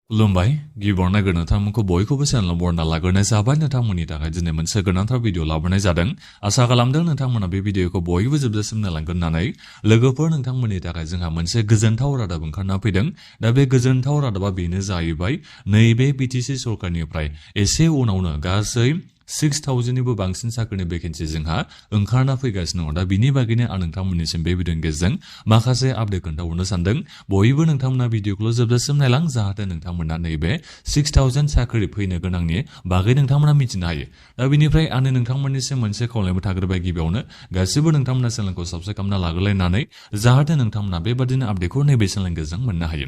खुलुमबाय गिबियाव नागिरनो नोंथांमोनखौ बयखौबो चेनेलाव बरायना लाग्रोनाय जाबाय नोंथांमोननि थाखाय दिनै मोनसे गोनांथार भिडिअ लाबोनाय जादों आसा खालामदों नोंथांमोना बे भिडिअखौ बयबो जोबजासिम नायलांगोन होननानै लोगोफोर नोंथांमोननि थाखाय जोंहा मोनसे गोजोनथाव रादाब ओंखारना फैदों दा बे गोजोनथाव रादाबा बेनो जाहैबाय नैबे बिटिसि सरकारनिफ्राय एसे उनावनो गासै 6,000 निबो बांसिन साख्रिनि भेकेन्सि जोंहा ओंखारना फैगासिनो दङ दा बिनि बागैनो आं नोंथांमोननिसिम बे भिडिअनि गेजेरजों माखासे आपडेट खोन्थाहरनो सानदों बयबो नोंथांमोना भिडिअखौ जोबजासिम नायलां जाहाथे नोंथांमोना नैबे 6,000 साख्रि फैनो गोनांनि बागै नोंथांमोना मिथिनो हायो दा बिनिफ्राय आङो नोंथांमोननिसिम मोनसे खावलायबो थाग्रोबाय गिबियावनो गासिबो नोंथांमोना चेनेलखौ साबस्क्राइब खालामना लाग्रोलायनानै जाहाथे नोंथांमोना बेबादिनो आपडेटखौ नैबे चेनेलनि गेजेरजों मोननो हायो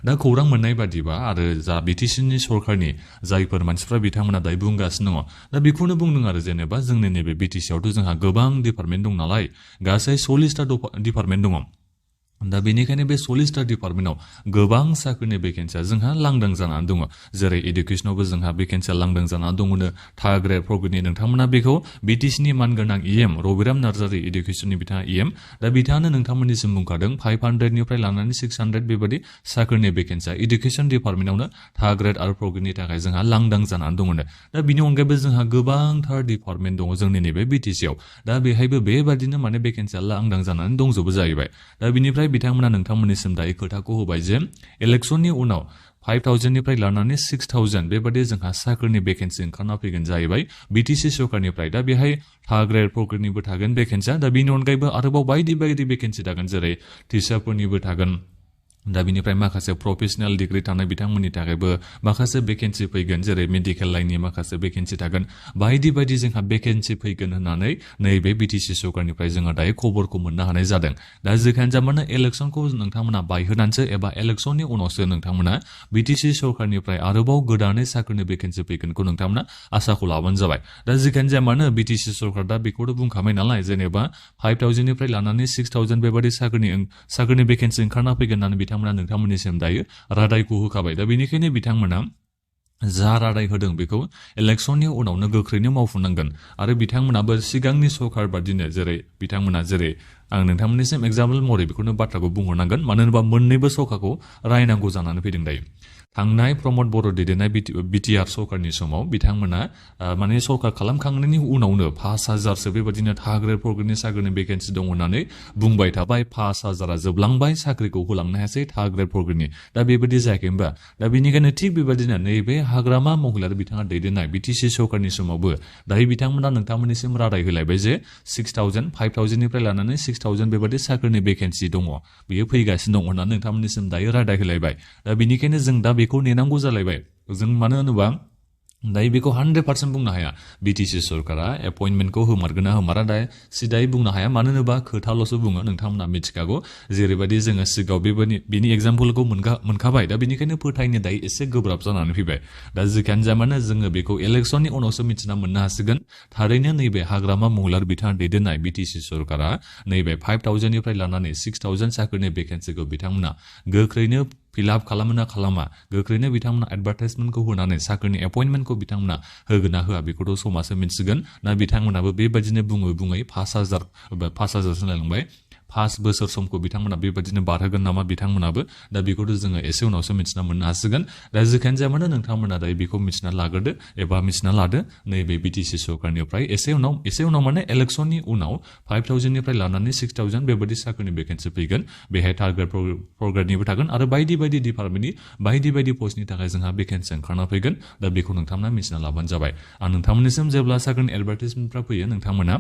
दा खौरां मोननाय बादिबा आरो जा बिटिसिनि सरकारनि जायफोर मानसिफ्रा बिथांमोना दायो बुंगासिनो दङ दा बेखौनो बुंदों आरो जेनेबा जोंनि नैबे बिटिसिआवथ' जोंहा गोबां डिपार्टमेन्ट दं नालाय गासै 40टा डिपार्टमेन्ट दङ दा बेनिखायनो बे 40टा डिपार्टमेन्टआव गोबां साख्रिनि भेकेन्सिया जोंहा लांदां जानानै दङ जेरै एडुकेसनावबो जोंहा भेकेन्सिया लांदां जानानै दङनो थार्ड ग्रेड फर्थ ग्रेडनि नोंथांमोना बेखौ बिटिसिनि मानगोनां इएम रबिराम नार्जारि एडुकेसननि बिथाङा इएम दा बिथाङानो नोंथांमोननिसिम बुंखादों 500 निफ्राय लानानै 600 बेबादि साख्रिनि भेकेन्सिया एडुकेसन डिपार्टमेन्टआवनो थार्ड ग्रेड आरो फर्थ ग्रेडनि थाखाय जोंहा लांदां जानानै दङनो दा बिनि अनगायैबो जोंहा गोबांथार डिपार्टमेन्ट दङ जोंनि नैबे बिटिसिआव दा बेहायबो बेबादिनो माने भेकेन्सिया लांदां जानानै दंजोबो जाहैबाय दा बिनिफ्राय बिथांमोना नोंथांमोननिसिम दायो खोथाखौ होबाय जे इलेक्सननि उनाव 5,000 निफ्राय लानानै 6,000 बेबादि जोंहा साख्रिनि भेकेन्सि ओंखारना फैगोन जाहैबाय बिटिसि सरकारनिफ्राय दा बेहाय थार्ड ग्रेड फर्थ ग्रेडनिबो थागोन भेकेन्सिया दा बिनि अनगायैबो आरोबाव बायदि बायदि भेकेन्सि थागोन जेरै टिचारफोरनिबो थागोन दा बिनिफ्राय माखासे प्रफेसनेल डिग्री थानाय बिथांमोननि थाखायबो माखासे भेकेन्सि फैगोन जेरै मेडिकेल लाइननि माखासे भेकेन्सि थागोन बायदि बायदि जोंहा भेकेन्सि फैगोन होननानै नैबे बिटिसि सरकारनिफ्राय जोङो दायो खबरखौ मोननो हानाय जादों दा जिखियानो जा मानो इलेक्सनखौ नोंथांमोना बायहोनानैसो एबा इलेक्सननि उनावसो नोंथांमोना बिटिसि सरकारनिफ्राय आरोबाव गोदानै साख्रिनि भेकेन्सि फैगोनखौ नोंथांमोना आसाखौ लाबानो जाबाय दा जिखियानो जा मानो बिटिसि सरकार दा बेखौथ' बुंखाबाय नालाय जेनेबा 5,000 निफ्राय लानानै 6,000 बेबादि साख्रिनि भेकेन्सि ओंखारना फैगोन होननानै बिथांमोना नोंथांमोननिसिम दायो रादायखौ होखाबाय दा बेनिखायनो बिथांमोना जा रादाय होदों बेखौ इलेक्सननि उनावनो गोख्रैनो मावफुंनांगोन आरो बिथांमोनाबो सिगांनि सरकार बादिनो जेरै बिथांमोना जेरै आं नोंथांमोननिसिम एग्जाम्पल महरै बेखौनो बाथ्राखौ बुंहरनांगोन मानो होनोबा मोननैबो सरकारखौ रायनांगौ जानानै फैदों दायो थांनाय प्रमद बर' दैदेननाय बिटिआर सरकारनि समाव बिथांमोना माने सरकार खालामखांनायनि उनावनो 5,000सो बेबादिनो थार्ड ग्रेड फर्थ ग्रेडनि साख्रिनि भेकेन्सि दं होननानै बुंबाय थाबाय 5,000आ जोबलांबाय साख्रिखौ होलांनो हायासै थार्ड ग्रेड फर्थ ग्रेडनि दा बेबादि जायाखै होनबा दा बेनिखायनो थिग बेबादिनो नैबे हाग्रामा महिलारि बिथाङा दैदेननाय बिटिसि सरकारनि समावबो दायो बिथांमोना नोंथांमोननिसिम रादाय होलायबाय जे 6,000 5,000 निफ्राय लानानै 6,000 बेबादि साख्रिनि भेकेन्सि दङ बेयो फैगासिनो दं होननानै नोंथांमोननिसिम दायो रादाय होलायबाय दा बेनिखायनो जों दा बेखौ नेनांगौ जालायबाय जों मानो होनोबा दायो बेखौ 100% बुंनो हाया बिटिसि सरकारा एपइन्टमेन्टखौ होमारगोन ना होमारा दा सिदायै बुंनो हाया मानो होनोबा खोथाल'सो बुङो नोंथांमोना मिथिखागौ जेरैबायदि जोङो सिगाङाव बेनि एग्जाम्पलखौ मोनखाबाय दा बेनिखायनो फोथायनो दायो एसे गोब्राब जानानै फैबाय दा जिखियानो जाया मानो जोङो बेखौ इलेक्सननि उनावसो मिथिना मोननो हासिगोन थारैनो नैबे हाग्रामा महिलारि बिथाङा दैदेननाय बिटिसि सरकारा नैबे 5,000 निफ्राय लानानै 6,000 साख्रिनि भेकेन्सिखौ बिथांमोना गोख्रैनो फिलआप खालामो ना खालामा गोख्रैनो बिथांमोना एडभार्टाइजमेन्टखौ होनानै साख्रिनि एपइन्टमेन्टखौ बिथांमोना होगोन ना होआ बेखौथ' समाजो मिथिगोन ना बिथांमोनाबो बेबादिनो बुङै 5,000 सोलायलांबाय 5 बोसोर समखौ बिथांमोना बेबादिनो बारहोगोन नामा बिथांमोनाबो दा बेखौथ' जोङो एसे उनावसो मिथिना मोननो हासिगोन दा जिखियानो जाया मानो नोंथांमोना दायो बेखौ मिथिना लाग्रोदो एबा मिथिना लादो नैबे बिटिसि सरकारनिफ्राय एसे उनाव माने इलेक्सननि उनाव 5,000 निफ्राय लानानै 6,000 बेबादि साख्रिनि भेकेन्सि फैगोन बेहाय थार्ड ग्रेड फर्थ ग्रेडनिबो थागोन आरो बायदि बायदि डिपार्टमेन्टनि बायदि बायदि पस्टनि थाखाय जोंहा भेकेन्सि ओंखारना फैगोन दा बेखौ नोंथांमोना मिथिना लाबानो जाबाय आं नोंथांमोननिसिम जेब्ला साख्रिनि एडभार्टाइजमेन्टफ्रा फैयो नोंथांमोना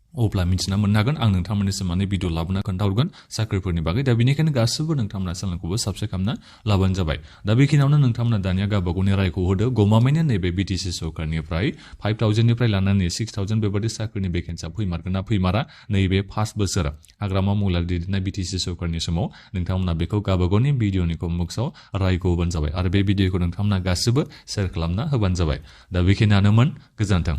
अब्ला मिथिना मोननो हागोन आं नोंथांमोननिसिम माने भिडिअ लाबोना खोन्थाहरगोन साख्रिफोरनि बागै दा बेनिखायनो गासिबो नोंथांमोना चेनेलखौबो साबस्क्राइब खालामना लाबानो जाबाय दा बेखिनियावनो नोंथांमोना दानिया गावबा गावनि रायखौ होदो गमामायैनो नैबे बिटिसि सरकारनिफ्राय 5,000 निफ्राय लानानै 6,000 बेबादि साख्रिनि भेकेन्सिया फैमारगोन ना फैमारा नैबे 5 बोसोर हाग्रामा महिलारि दैदेननाय बिटिसि सरकारनि समाव नोंथांमोना बेखौ गावबा गावनि भिडिअनि कमेन्टबक्सआव रायखौ होबानो जाबाय आरो बे भिडिअखौ नोंथांमोना गासिबो शेयार खालामना होबानो जाबाय दा बेखिनियानोमोन गोजोन्थों